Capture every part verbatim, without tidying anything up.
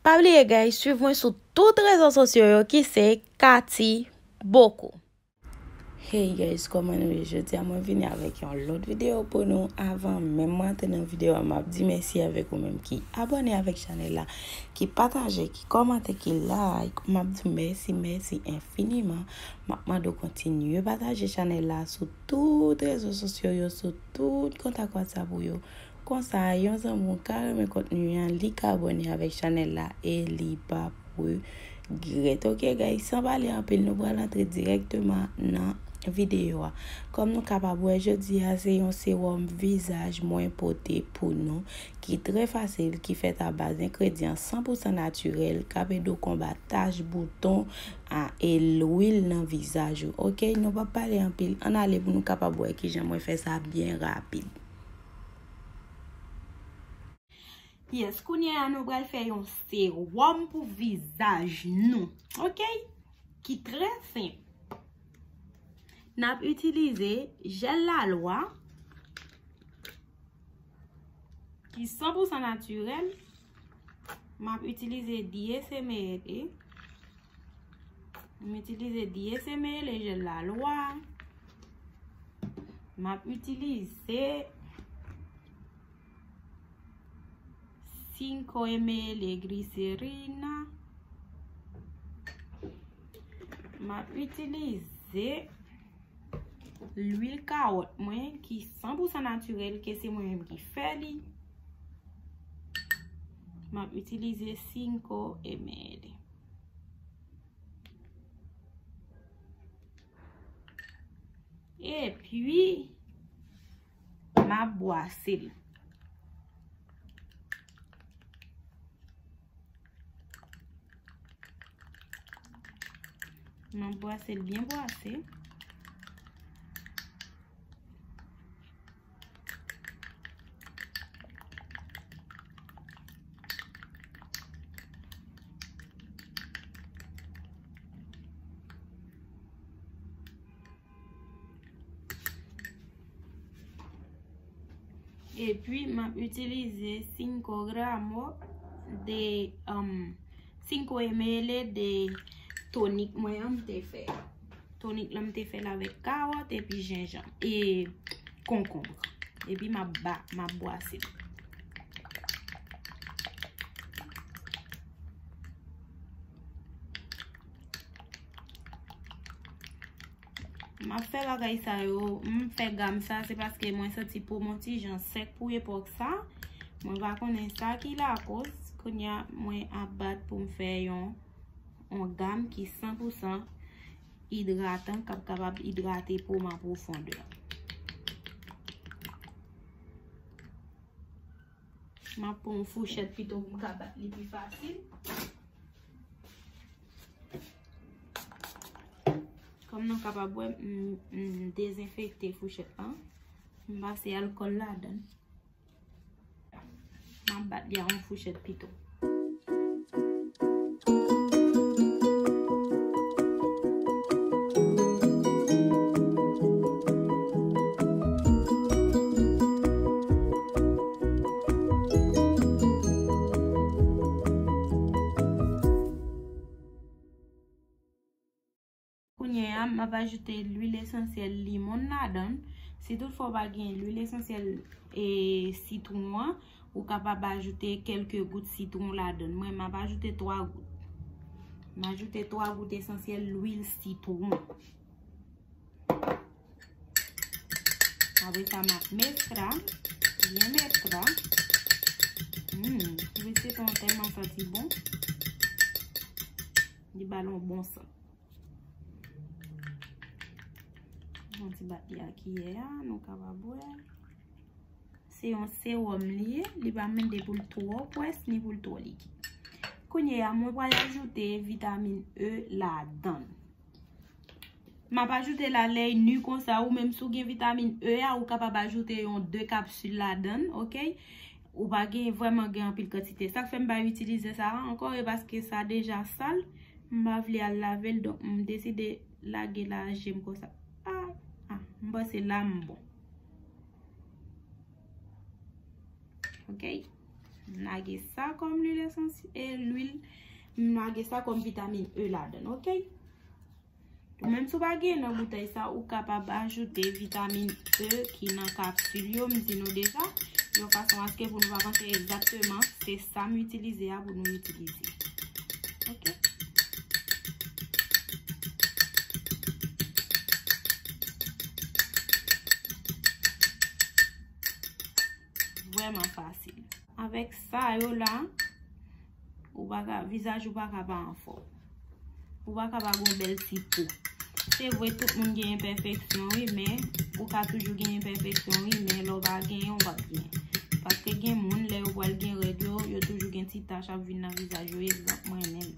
Pa bliye, guys, swiv mwen sou tout rezo sosyo yo ki se Cathy Bocco. Hey guys, kòman nou ye? Jodi a mwen vini avèk yon lòt videyo pou nou. Avan menm mwen antre nan videyo a, m ap di mèsi avèk ou menm ki abòne avèk chanèl la, ki pataje, ki kòmante, ki like. M ap di mèsi, mèsi enfiniman. M ap mande w kontinye pataje chanèl la sou tout rezo sosyo yo, sou tout kontak WhatsApp ou yo. Konsa, yon zanmi w ka renmen kontni an, li ka abòne avèk chanèl la e li p ap regrèt. Ok, guys, san pale anpil, nou pral antre dirèkteman nan videyo a. Kòm nou kapab wè, jodi a se yon sewòm vizaj mwen pote pou nou, ki trè fasil, ki fèt a baz engredyan san pou san natirèl, k ap ede w konbat tach, bouton, a, e lwil nan vizaj ou. Ok, nou p ap pale anpil, ann ale pou nou kapab wè kijan mwen fè sa byen rapid. Yes, kounye a nou pral fè yon sewòm pou vizaj nou, ok? Ki trè senp. N ap itilize jèl lalwa, ki san pou san natirèl. M ap itilize Dieu se meilleur. M itilize Dieu se meilleur, jèl lalwa. M ap itilize Cinco M L gliserina. M ap itilize lwil kawòt mwen ki san pou san natirèl, ke se mwen menm ki fè li. M ap itilize Cinco M L. Epi, m ap bwase l. M ap bwase l byen bwase. Epi, m ap itilize cinco gramos de, um, cinco M L de tonik mwen an m te fè. Tonik lan m te fè l avèk kawòt epi jenjanm e konkonb. Epi m ap ba, m ap bwase l. M ap fè bagay sa yo, m fè gam sa, se paske mwen santi po m on ti jan sèk pou epòk sa. Mwen pa konnen sa ki lakoz. Kounye a, mwen ap bat pou m fè yon, yon gam ki san pou san idratan, k ap kapab idrate po m an pwofondè. M ap pran yon fouchèt pito pou m ka bat li pi fasil. Kòm nou kapab wè, m, m dezenfekte fouchèt lan. M pase alkòl ladan l. M ap bat li a yon fouchèt pito. Kounye a, m ap ajoute lwil esansyèl limon ladan l. Si toutfwa w pa gen lwil esansyèl e sitwon an, ou kapab ajoute kèlke gout sitwon ladan l. Mwen, m ap ajoute twa gout. M ajoute twa gout esansyèl lwil sitwon. Apre sa, m ap meskla, byen meskla. Hmm, lwil sitwon tèlman santi bon. Li ba l yon bon sant. Yon ti bat li ak kiyè a, nou kapab wè. Se yon sewòm li ye, li pa mande pou l twò pwès ni pou l twò likid. Kounye a, mwen pral ajoute vitamin E ladan l. M ap ajoute la lè ni konsa, ou menm si w gen vitamin E a, ou kapab ajoute yon de kapsil ladan l, ok? Ou pa gen, vrèman gen anpil kantite. Sa k fè m pa itilize sa a ankò, e paske sa deja sal, m pa vle al lave l, donk m deside lage l a je m konsa. Ah, ah, m panse la m bon. Ok? M lage sa kòm lwil esansyèl, e lwil, m lage sa kòm vitamin E ladan l, oke? Ou menm si w pa gen nan boutèy sa, ou kapab ajoute vitamin E ki nan kapsil yo, m di nou deja, yon fason aske pou nou pa panse egzakteman se sa m itilize a pou nou itilize. Oke? Vrèman fasil. Avèk sa yo la, ou pa ka, vizaj ou pa ka pa anfòm. Ou pa ka pa gon bèl ti po. Se vre, tout moun gen enpèfeksyon, wi, men ou ka toujou gen enpèfeksyon, wi, men lè w pa genyen, ou p ap genyen. Paske gen moun, lè yo pral gen règ yo, yo toujou gen ti tach ap vin nan vizaj yo, egzanp, mwen menm.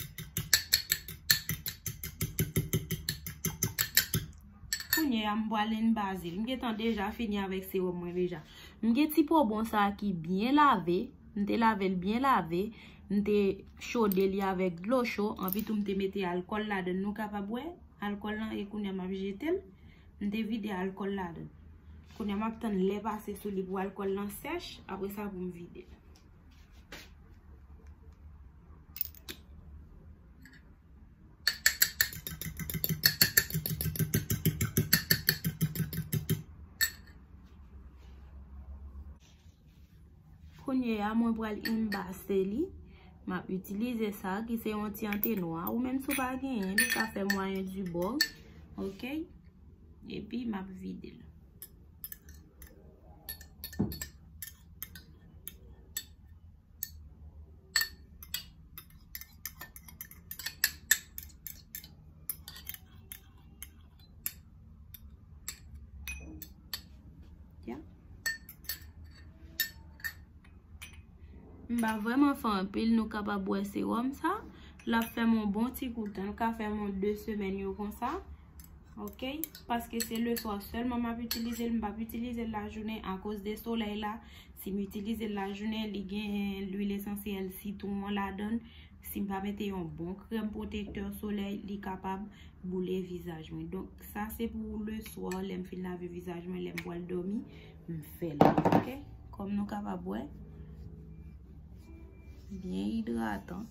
Kounye a, m pral enbaze l. M gentan deja fini avèk sewòm mwen deja. M gen ti po bon sa ki byen lave. M te lave l byen lave. M te chode li avèk dlo cho. Anpi tou, m te mete alkòl ladan l. Nou kapab wè, alkòl lan, e kounye a, m ap jete l. M te vide alkòl ladan l. Kounye a, m ap tann lè pase sou li pou alkòl lan sèch. Apre sa, pou m vide l. Kounye a, mwen pral enbaze li. M ap itilize sa, ki se yon ti antenwa. Ou menm si w pa genyen, li ka fè mwayen di bò. Oke? Epi, m ap vide l. Ya. M pa vrèman fè anpil, nou kapab wè sewòm sa. L ap fè m yon bon ti kou tan. L ka fè m yon de semèn yo konsa. Oke? Paske se leswa sèlman m ap itilize l. M p ap itilize l lajounen akoz de solèy la. Si m itilize l lajounen, li gen lwil esansyèl sitwon an ladan l. Si m pa mete yon bon krèm pwotektè solèy, li kapab boule vizaj mwen. Donk, sa se pou leswa, lè m fin lave vizaj mwen, lè m pral dòmi, m fè l. Oke? Kòm nou kapab wè, byen idratan.